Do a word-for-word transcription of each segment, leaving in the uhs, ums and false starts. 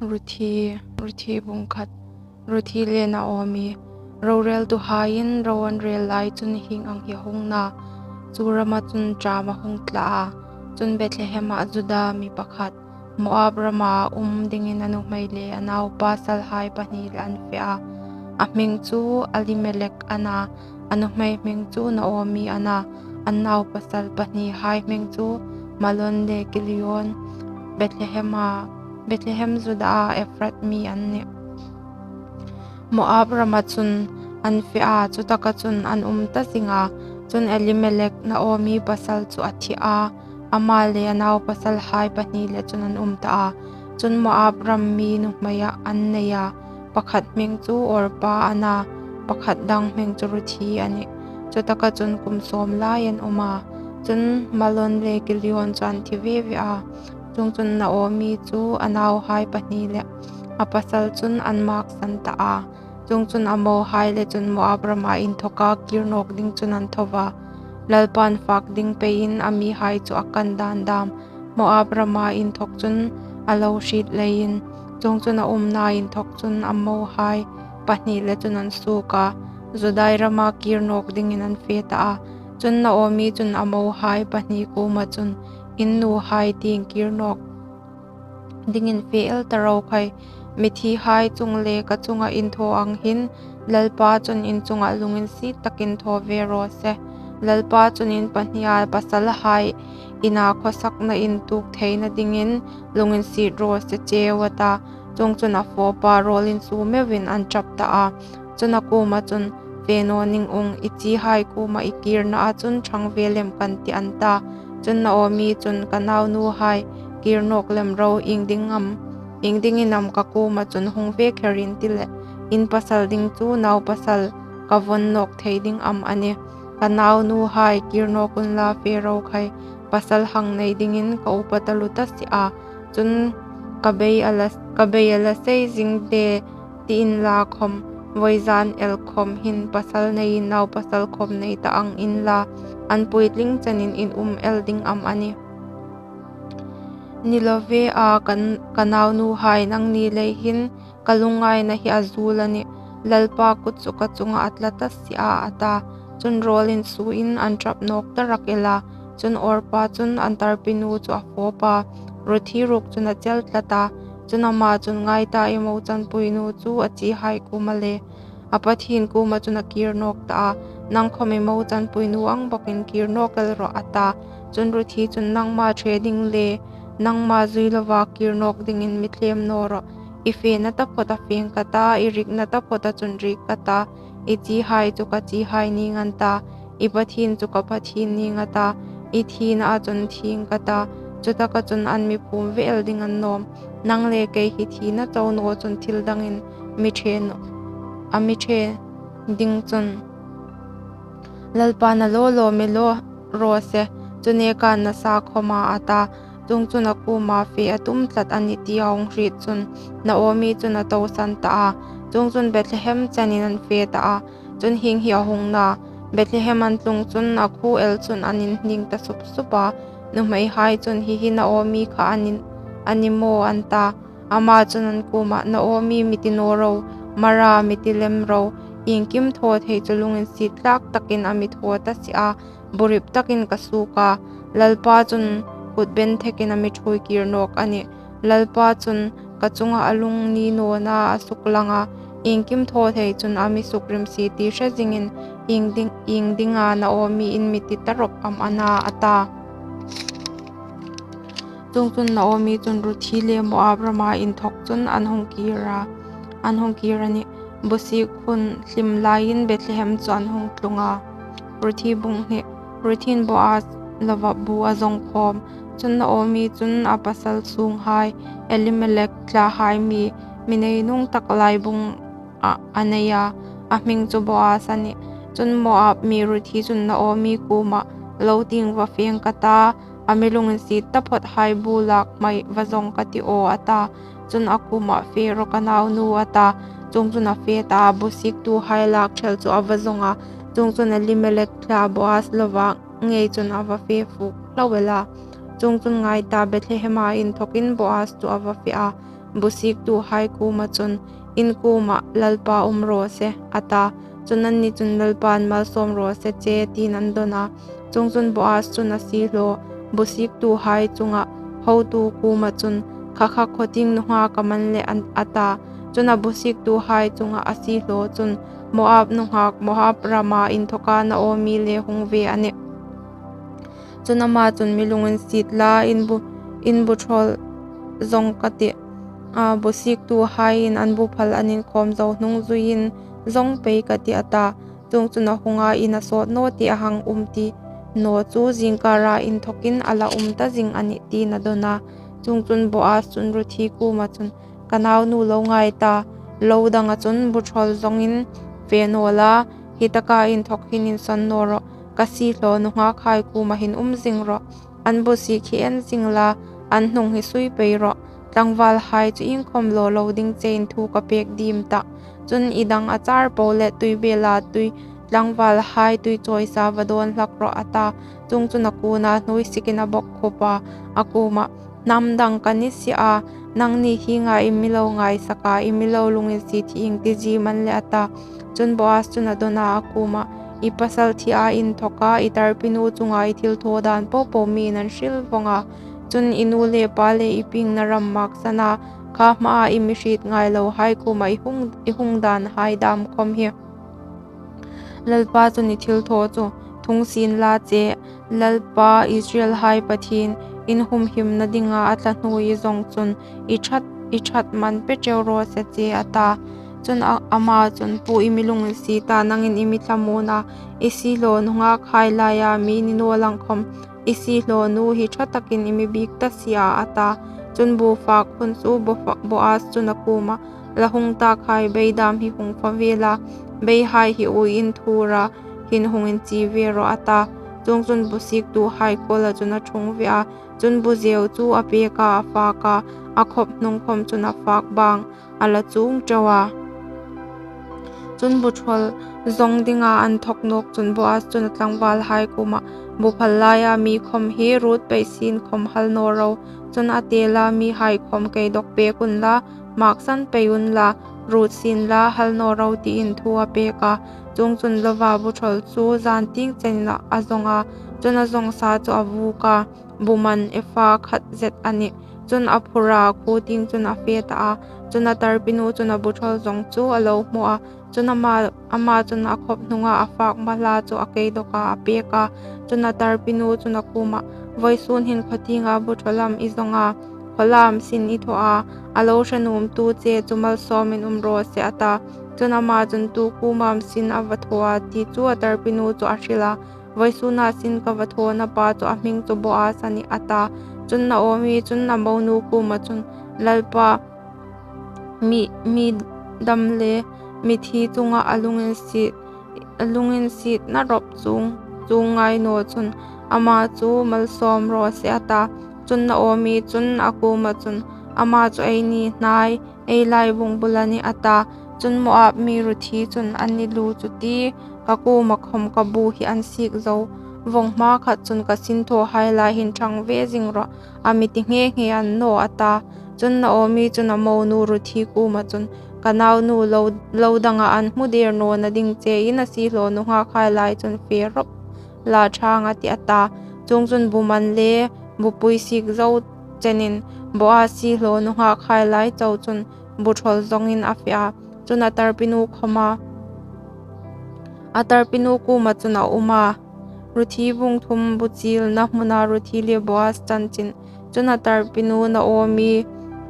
Ruthi, Ruthi bung khat. Ruthi le Naomi. Roreltuhaiin ro an rel lai chun hieng ang hi a hung na. Chu rama chun ṭam a hung tla a. Chun Bethlehemah Juda mi pakhat, Moab rama um dingin a nuhmei le a naupasalhai pahni leh an fe a. A hming chu Elimelek a na, a nuhmei hming chu Naomi a na, an naupasal pahnihai hming chu Malon le Kilion, Bethlehema, Bethlehem Juda a Efrat mi an nih. Moab rama chun an fe a, chutaka chun an um ta zing a. Chun Elimelek, Naomi pasal chu a thi a, ama le a naupasalhai pahni le chun an um ta a. Chun Moab ram mi nuhmeia an nei a, pakhat hming chu Orpa a na, pakhat dang hming chu Ruthi a nih. Chutaka chun kum sawm lai an um a. Chun Malon le Kilion chu an thi ve ve a. Chuongchun Naomi chu a nauhai pahni le a pasal chun an maksan ta a. Chuongchun a mohai le chun Moab rama inthawka kir nawk ding chun an tho va. Lalpan fak ding peiin a mihai chu a kan dan dam, Moab rama inthawk chun a lo hriet leiin, chuongchun a umna inthawk chun a mohai pahni le chun an suok a. Juda rama kir nawk dingin an fe ta a. Chun Naomi chun a mohai pahni kuoma chun, In nuhai tieng kir nawk dingin fe el ta ro khai. Mithihai chung le ka chunga in thaw ang hin, Lalpa chun in chunga lunginsiet takin thaw ve raw se. Lalpa chun in pahnia pasalhai ina khawsakna intuok theina dingin lunginsiet raw se cheu, a ta. Chuongchun a fawpa rawl insu meuin an ṭap ta a. Chun a kuoma chun, Fe naw ning ung, i chihai kuoma i kirnaa chun ṭhang ve lem kan tih, an ta. Chun Naomi chun, Ka naunuhai, kir nawk lem ro, ieng ding am, ieng dingin am ka kuoma chun hung ve kher in ti le, in pasal ding chu naupasal ka vawn nawk thei ding am a nih? Ka naunuhai, kir nawk unla fe ro khai, pasal hang nei dingin ka upa taluo ta si a. Chun ka bei a la, ka bei a la sei zing de, ti inla khawm, vawizan el khawm hin pasal neiin naupasal khawm nei ta ang inla, an puitling chenin in um el ding am a nih? Ni lo ve a, ka, ka naunuhai, nangni lei hin ka lungngaina hi a zuol a nih. Lalpa kut chu ka chunga a tla ta si a, a ta. Chun rawl insuin an ṭap nawk ta rak el a. Chun Orpa chun an tarpinu chu a fawpa, Ruthi ruok chun a chel tlat a. Chun ama chun, Ngai ta, i mochanpuinu chu a chihai kuoma le a Pathien kuoma chun a kir nawk ta a. Nang khawm i mochanpuinu ang bawkin kir nawk el rawh, a ta. Chun Ruthi chun, Nangma ṭhe ding le nangma zui lova kir nawk dingin mi thlem naw rawh. I fena taphawta feng ka ta, i rikna taphawta chun rik ka ta. I chihai chu ka chihai ning an ta, i Pathien chu ka Pathien ning a ta. I thinaa chun thing ka ta, chutaka chun an mi phum ve el ding annawm. Nang le kei hi thina chau naw chun thil dangin mi ṭhe naw, a mi ṭhe ding chun Lalpa na lo lo mi lo raw se, chu neka nasa khawma, a ta. Chuongchun a kuoma fe a tum tlat a nih tia a hung hriet chun Naomi chun a tosan ta a. Chuongchun Bethlehem chenin an fe ta a. Chun hieng hi a hung na, Bethlehem an tlung chun a khuo el chun an inhning ta sup sup a. Nuhmeihai chun, Hi hi Naomi kha a ni, a ni maw? an ta. Ama chun an kuoma, Naomi mi ti naw ro, Mara mi ti lem ro, iengkim thaw thei chu lunginsiet tlak takin a mi thaw ta si a, burip takin ka suok a. Lalpa chun kut ben thekin a mi ṭhuoi kir nawk a nih. Lalpa chun ka chunga a lungni nawna a suklang a, iengkim thaw thei chun a mi sukrimsi ti hre zingin, ieng ding, ieng dinga Naomi in mi ti ta rawp am a na, a ta. Chuongchun Naomi chun Ruthi le Moab rama inthawk chun an hung kir a, an hung kir a nih. Busik hun hlim laiin Bethlehem chu an hung tlung a. Ruthi bung hni. Ruthin Boaz lova bu a zawng khawm. Chun Naomi chun a pasal sunghai, Elimelek thlahai mi, mi neinung tak lai bung a, a nei a, a hming chu Boaz a nih. Chun Moab mi Ruthi chun Naomi kuoma, Lo tieng va feng ka ta, a mi lunginsiet taphawthai bu lak hmai va zawng ka ti aw, a ta. Chun a kuoma, Fe rawh ka naunu, a ta. Chuongchun a fe ta, busiktuhai lak thel chu a va zawng a. Chuongchun Elimelek thla Boaz lova ngei chun a va fe fuk hlau el a. Chuongchun ngai ta, Bethlehema inthawkin Boaz chu a va fe a. bu siktuhai kuoma chun, "In kuomah Lalpa um raw se," a ta. Chun anni chun, "Lalpa'n malsawm raw se che," tiin an dawn a. Chuongchun Boaz chun a siehlaw bu siktuhai chunga hotu kuoma chun, "Kha kha khawtieng nunghak am a ni le?" a ta. Chun a bu siktuhai chunga a siehlaw chun, "Moab nunghak, Moab rama inthawka Naomi le hung ve a nih. Chun ama chun, 'Mi lunginsiet la, in bu, in bu ṭhawl zawng ka tih. A, bu siktuhaiin an bu phal an inkhawm zo hnung zuiin zawng pei ka tih,' a ta. Chuongchun a hung a, 'In a sawt naw tih a hang um ti naw chu zingkara inthawkin a la um ta zing a nih,' tiin a dawn a. Chuongchun Boaz chun Ruthi kuoma chun, 'Ka naunu lo ngai ta, lo danga chun bu ṭhawl zawngin fe naw la, hi taka inthawk hin insawn naw rawh, ka siehlaw nunghakhai kuoma hin um zing rawh. An bu sik hi en zing la, an hnung hi sui pei rawh. Tlangvalhai chu iengkhawm law lo ding chein thu ka pek dim tah. Chun i dang a char po le tuibela tui, tlangvalhai tui chawisa va dawn hlak rawh,' a ta. Chuongchun a kuona hnuoi sikin a bawkkhup a, a kuomah, 'Hnam dang ka ni si a, nangni hienga i mi lo ngaisak a, i mi lo lunginsiet hi ieng ti zie am a ni le?' a ta. Chun Boaz chun a dawn a, a kuomah, 'I pasal thi a inthawka i tarpinu chunga i thilthaw dan po po mi'n an hril vawng a. Chun i nu le pa le i piengna ram maksana kha hmaa i mi hriet ngai lohai kuoma i hung, i hung danhai dam khawm hi. Lalpa chun i thilthaw chu thung sien la che, Lalpa Israelhai Pathien in humhimna dinga a tla hnuoi zawng chun i ṭhat, i ṭhat man pe ṭeu raw se che,' a ta. Chun a, ama chun, 'Pu, i mi lunginsiet a, nangin i mi thlamuon a, i siehlaw nunghakhai laia mi ni naw lang khawm, i siehlaw nu hi ṭha takin i mi biek ta si a,' a ta. Chun bu fak hun chu Bo-, Boaz chun a kuomah, 'La hung takhai beidam hi hung fa ve la, beihai hi uiin thura hin hung inchie ve rawh,' a ta. Chuongchun bu siktuhai kuoma chun a ṭhung ve a, chun bu zeu chu a pek a, a fak a, a khawp hnung khawm chun a fak bang a la chuong ṭeu a. Chun bu ṭhawl zawng dinga an thawk nawk chun Boaz chun a tlangvalhai kuomah, 'Bu phal laia mi khawm hi ruot pei sien khawm hal naw ro. Chun a tela mihai khawm keidawk pek unla, maksan pei unla, ruot sien la, hal naw ro,' tiin thu a pek a. Chuongchun lova bu ṭhawl chu zan tieng chenin a zawng a, chun a zawngsa chu a vuk a, bu man efa khat zet a nih. Chun a phur a, khuo tieng chun a fe ta a. Chun a tarpinu chun a bu ṭhawl zawng chu a lo hmu a. Chun ama, ama chun a khawp hnunga a fak hma hla chu a keidawk a, a pek a. Chun a tarpinu chun a kuomah, 'Vawisun hin khawtienga bu ṭhawl am i zawng a, khawlam sin i thaw a, a lo hre nuomtu che chu malsawmin um raw se,' a ta. Chun ama chun, 'Tu kuoma am sin a va thaw a?' ti chu a tarpinu chu a hril a. 'Vawisuna sin ka va thawna pa chu a hming chu Boaz a nih,' a ta. Chun Naomi chun a monu kuoma chun, 'Lalpa, mi, mi dam le mithi chunga a lunginsiet, a lunginsietna rawp chuong, chuong ngai naw chun ama chu malsawm raw se,' a ta. Chun Naomi chun a kuoma chun, 'Ama chu eini hnai, ei laibung bula a nih,' a ta. Chun Moab mi Ruthi chun, 'Anni lu chu ti, ka kuoma khawm ka bu hi an sik zo vawng hmakhat chun ka sinthawhai lai hin ṭhang ve zing rawh, a mi ti nghe nghe a ni naw,' a ta. Chun Naomi chun a monu Ruthi kuoma chun, 'Ka naunu lo, lo danga an hmu der nawna ding chein a siehlaw nunghakhai lai chun fe rawp la ṭhang a tih,' a ta. Chuongchun bu man le bu pui sik zo chenin Boaz siehlaw nunghakhai lai chau chun bu ṭhawl zawngin a fe a. Chun a tarpinu khawma, a tarpinu kuoma chun a um a. Ruthi bung thum bu chilna hmuna Ruthi le Boaz chanchin. Chun a tarpinu Naomi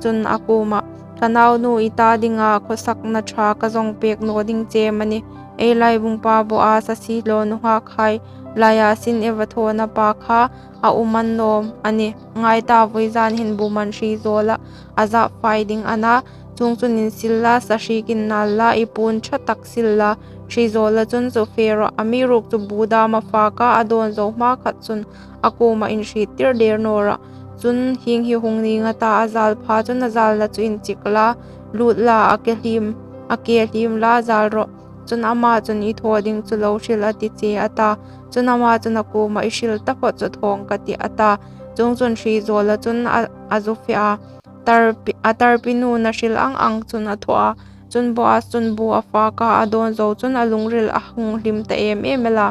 chun a kuomah, 'Ka naunu, i ta dinga khawsakna ṭha ka zawng pek naw ding che am a nih? Ei laibung pa Boaz a siehlaw nunghakhai laia sin e va thawna pa kha a um a ni naw am a nih? Ngai ta, vawizan hin bu man hri zawla a zap fai ding a na. Chuongchun insil la, sa hrik innal la, i puon ṭha tak sil la, hri zawla chun chu fe rawh. Amiruokchu bu dam a fak a, a dawn zo hmakhat chun a kuoma inhriettir der naw rawh. Chun hieng hi hung ning a ta, a zal pha chun a zalna chu inchik la, lut la, a ke hlim, a ke hlim la zal rawh. Chun ama chun i thaw ding chu lo hril a ti che,' a ta. Chun ama chun a kuoma, 'I hril taphawt chu thawng ka tih,' a ta. Chuongchun hri zawla chun a, a zu fe a. tarpi, a tarpinu na hril ang ang chun a thaw a. Chun Boaz chun bu a fak a, a dawn zo chun a lungril a hung hlim ta em em el a.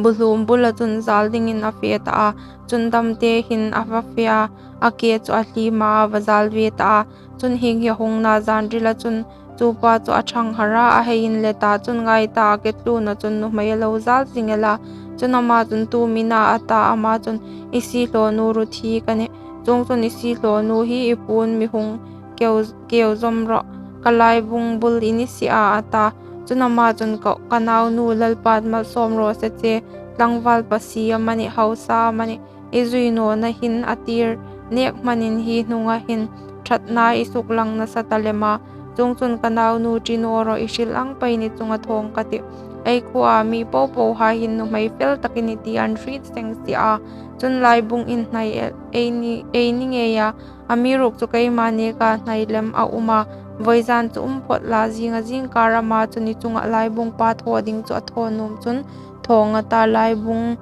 Bu hlum bula chun zal dingin a fe ta a, chun damte hin a va fe a, a ke chu a hlim a, a va zal ve ta a. Chun hieng hi a hung na zan rila chun chu pa chu a ṭhang har a, a hei inlet a, chun ngai ta, a ke tluna chun nuhmei a lo zal zing el a. Chun ama chun, "Tu am i na?" a ta, ama chun, "I siehlawnu Ruthi ka nih." Chuongchun, "I siehlawnu hi i puon mi hung keu, keu zawm rawh, ka laibung bul i ni si a," a ta. Chun ama chun, "Ka, ka naunu Lalpan malsawm raw se che, tlangval pasie amanih, hausa amanih, i zui nawna hin a tir nek hmanin hi hnunga hin ṭhatna i suklang nasa ta lem a. Chuongchun ka naunu ṭi naw rawh, i hril ang peiin i chunga thawng ka tih. Ei khuoa mi po po hai hin nuhmei fel tak i ni ti an hriet seng si a. Chun laibung in hnai el, ei ni, ei ni ngei a, amiruokchu keima neka hnai lem a um a. Vawizan chu um phawt la, zinga zingkar ama chun i chunga laibung pa thaw ding chu a thaw nuom chun thawng a ta, laibung,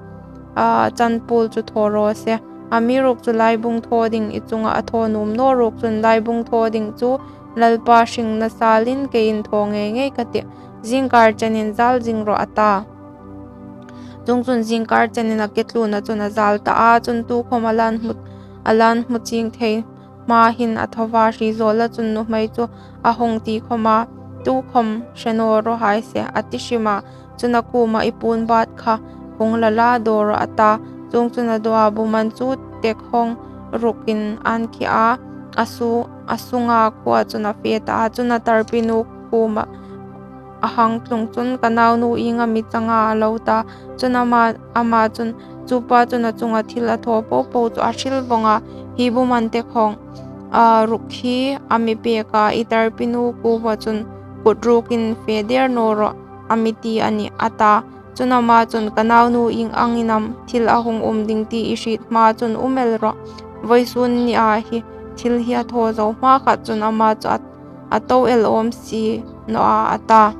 a, chanpuol chu thaw raw se. Amiruokchu laibung thaw ding i chunga a thaw nuom naw ruok chun laibung thaw ding chu Lalpa hringna salin keiin thaw ngei ngei ka tih. Zingkar chenin zal zing rawh," a ta. Chuongchun zingkar chenin a ke tluna chun a zal ta a, chun tukhawm a lan hmu, a lan hmu chieng thei hma hin a tho va, hri zawla chun nuhmei chu a hung ti khawm a, "Tukhawm hre naw raw hai se," a ti hrim a. Chun a kuoma, "I puon bat kha hung la la daw rawh," a ta. Chuongchun a daw a, bu man chu tek hawng rukin an khi a, a su, a sunga khuoa chun a fe ta a. Chun a tarpinu kuoma a hang tlung chun, "Ka naunu ieng am i chang a?" a lo ta. Chun ama, ama chun, chu pa chun a chunga thil a thaw po po chu a hril vawng a, "Hi bu man tek hawng, a, ruk hi a mi pek a, i tarpinu kuoma chun kut rukin fe der naw rawh a mi ti a nih," a ta. Chun ama chun, "Ka naunu ieng angin am thil a hung um ding ti i hriet hma chun um el rawh. Vawisun nia hi thil hi a thaw zo hma khat chun ama chu a, a to el awm si naw a," a ta.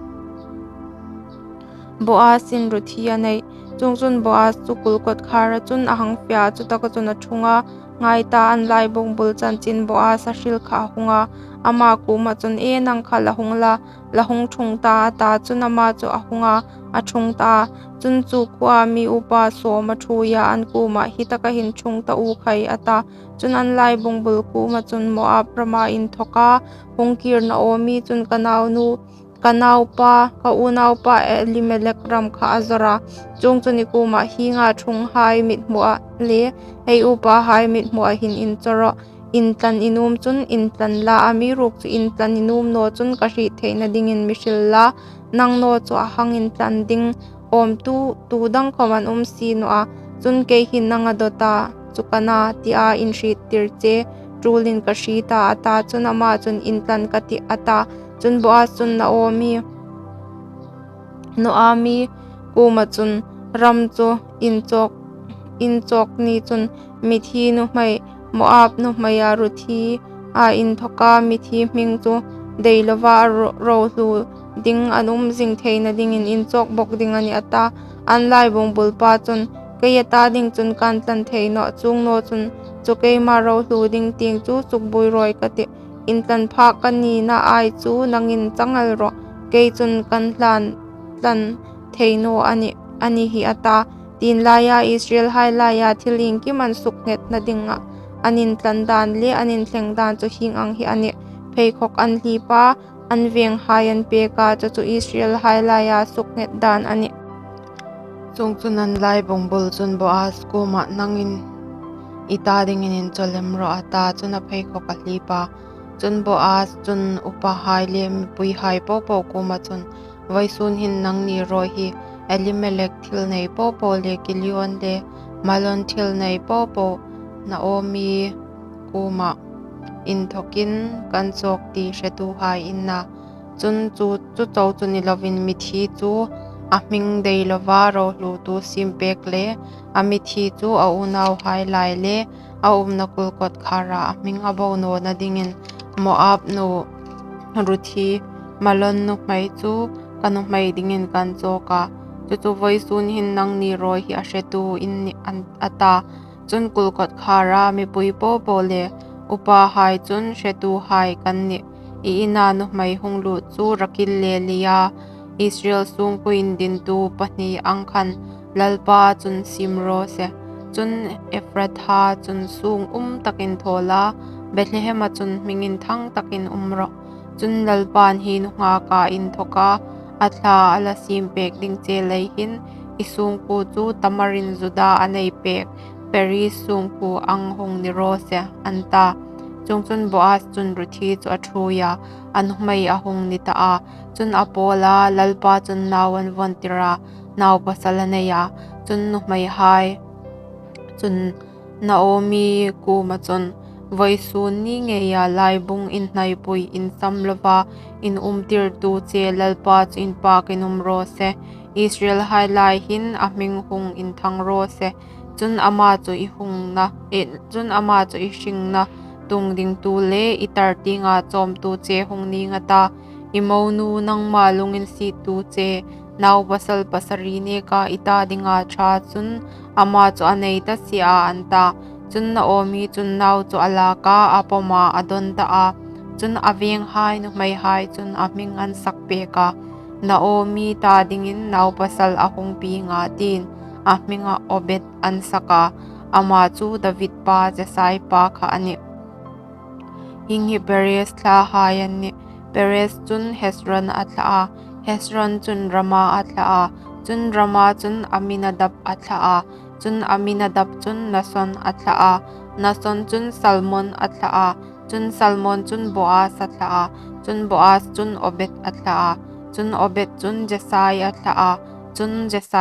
Boazin Ruthi a nei. Chuongchun Boaz chu kul kawtkhara chun a hang fe a, chutaka chun a ṭhung a, ngai ta, an laibung bul chanchin Boaz a hril kha a hung a, ama kuoma chun, "E, nang kha la hung la, la hung ṭhung ta," a ta. Chun ama chu a hung a, a ṭhung ta. Chun chu khuoa mi upa sawm a ṭhuoi a, an kuomah, "Hi taka hin ṭhung ta u khai," a ta. Chun an laibung bul kuoma chun Moab rama inthawka hung kir Naomi chun, "Ka naunu, ka naupa, ka unaupa Elimelek ram kha a zawr a. Chuongchun i kuomah hienga ṭhunghai mithmuah le ei upahai mithmuah hin inchaw rawh. Intlan i nuom chun intlan la, amiruokchu intlan i nuom naw chun ka hriet theina dingin mi hril la, nang naw chu a hang intlan ding awmtu tu dang khawm an um si naw a. Chun kei hin nang a dawta chu ka na, tia inhriettir che ṭulin ka hriet a," a ta. Chun ama chun, "Intlan ka tih," a ta. Chun Boaz chun Naomi, Naomi kuoma chun, "Ram chu inchawk, inchawk ni chun mithi nuhmei, Moab nuhmeia Ruthi a inthawka mithi hming chu dei lova ro-, rohlu ding an um zing theina dingin inchawk bawk ding a nih," a ta. An laibung bulpa chun, "Kei a ta ding chun kan tlan thei nawh, chuong naw chun chu keima rohlu ding tieng chu sukbuoi rawi ka tih. Intlan phak ka nina ai chu nangin chang el rawh, kei chun kan hlan tlan thei naw a nih, a ni hi," a ta. Tienlaia Israelhai laia thil iengkim an suknghetna dingah an intlan dan le an inthleng dan chu hieng ang hi a nih. Pheikhawk an hlip a, an venghai an pek a, chu chu Israelhai laia suknghet dan a nih. Chuongchun an laibung bul chun Boaz kuomah, "Nangin i ta dingin inchaw lem rawh," a ta. Chun a pheikhawk a hlip a. Chun Boaz chun upahai le mipuihai po po kuoma chun, "Vawisun hin nangni rawi hi Elimelek thil nei po po le Kilion le Malon thil nei po po Naomi kuoma inthawkin kan chawk ti hretuhai in na. Chun chu, chu chau chu ni lovin mithi chu a hming dei lova rohlutu siem pek le a mithi chu a unauhai lai le a umna kul kawtkhara a hming a bo nawna dingin Moab nu Ruthi, Malon nuhmei chu ka nuhmei dingin kan chawk a. Chu chu vawisun hin nangni rawi hi a hretu in nih," an, a ta. Chun kul kawtkhara mipui po po le Upahai chun hretuhai kan nih. I ina nuhmei hung lut chu Rakil le Lia, Israel sungkuo indintu pahni ang khan Lalpa chun siem raw se. Chun Ephratha chun sung um takin thaw la, Bethlehema chun hming inthang takin um rawh. Chun Lalpa'n hi nunghaka inthawka a thla a la siem pek ding che lei hin, i sungkuo chu Tamarin Juda a nei pek Perez sungkuo ang hung ni raw se, an ta. Chuongchun Boaz chun ruthi chu a ṭhuoi a, a nuhmei a hung ni ta a. Chun a pawl a, Lalpa chun nau an vawn tir a, nau pasal a nei a. Chun nuhmeihai chun Naomi kuoma chun, Vawisun ni ngeia laibung inhnaipui insam lova in umtirtu che Lalpa chu inpakin um raw se. Israelhai lai hin a hming hung inthang raw se. Chun ama chu i hringna, i, chun ama chu i hringna tung dingtu le i tar tienga chawmtu che hung ning a ta. I monu nangma lunginsiettu che, nau pasal pasari neka i ta dinga ṭha chun ama chu a nei ta si a, an ta. Chun Naomi chun nau chu a lak a, a pawm a, a dawn ta a. Chun a venghai nuhmeihai chun a hming an sak pek a, Naomi ta dingin nau pasal a hung pieng a, tiin a hming a Obed an sak a, ama chu David pa Jesai pa kha a nih. Hieng hi Perez thlahai an nih. Perez chun Hezron a thlah a, Hezron chun Rama a thlah a, chun Rama chun Aminadab a thlah a, chun Aminadab chun Nason a thlah a, Nason chun Salmon a thlah a, chun Salmon chun Boaz a thlah a, chun Boaz chun Obed a thlah a, chun Obed chun Jesai a thlah a, chun Jesai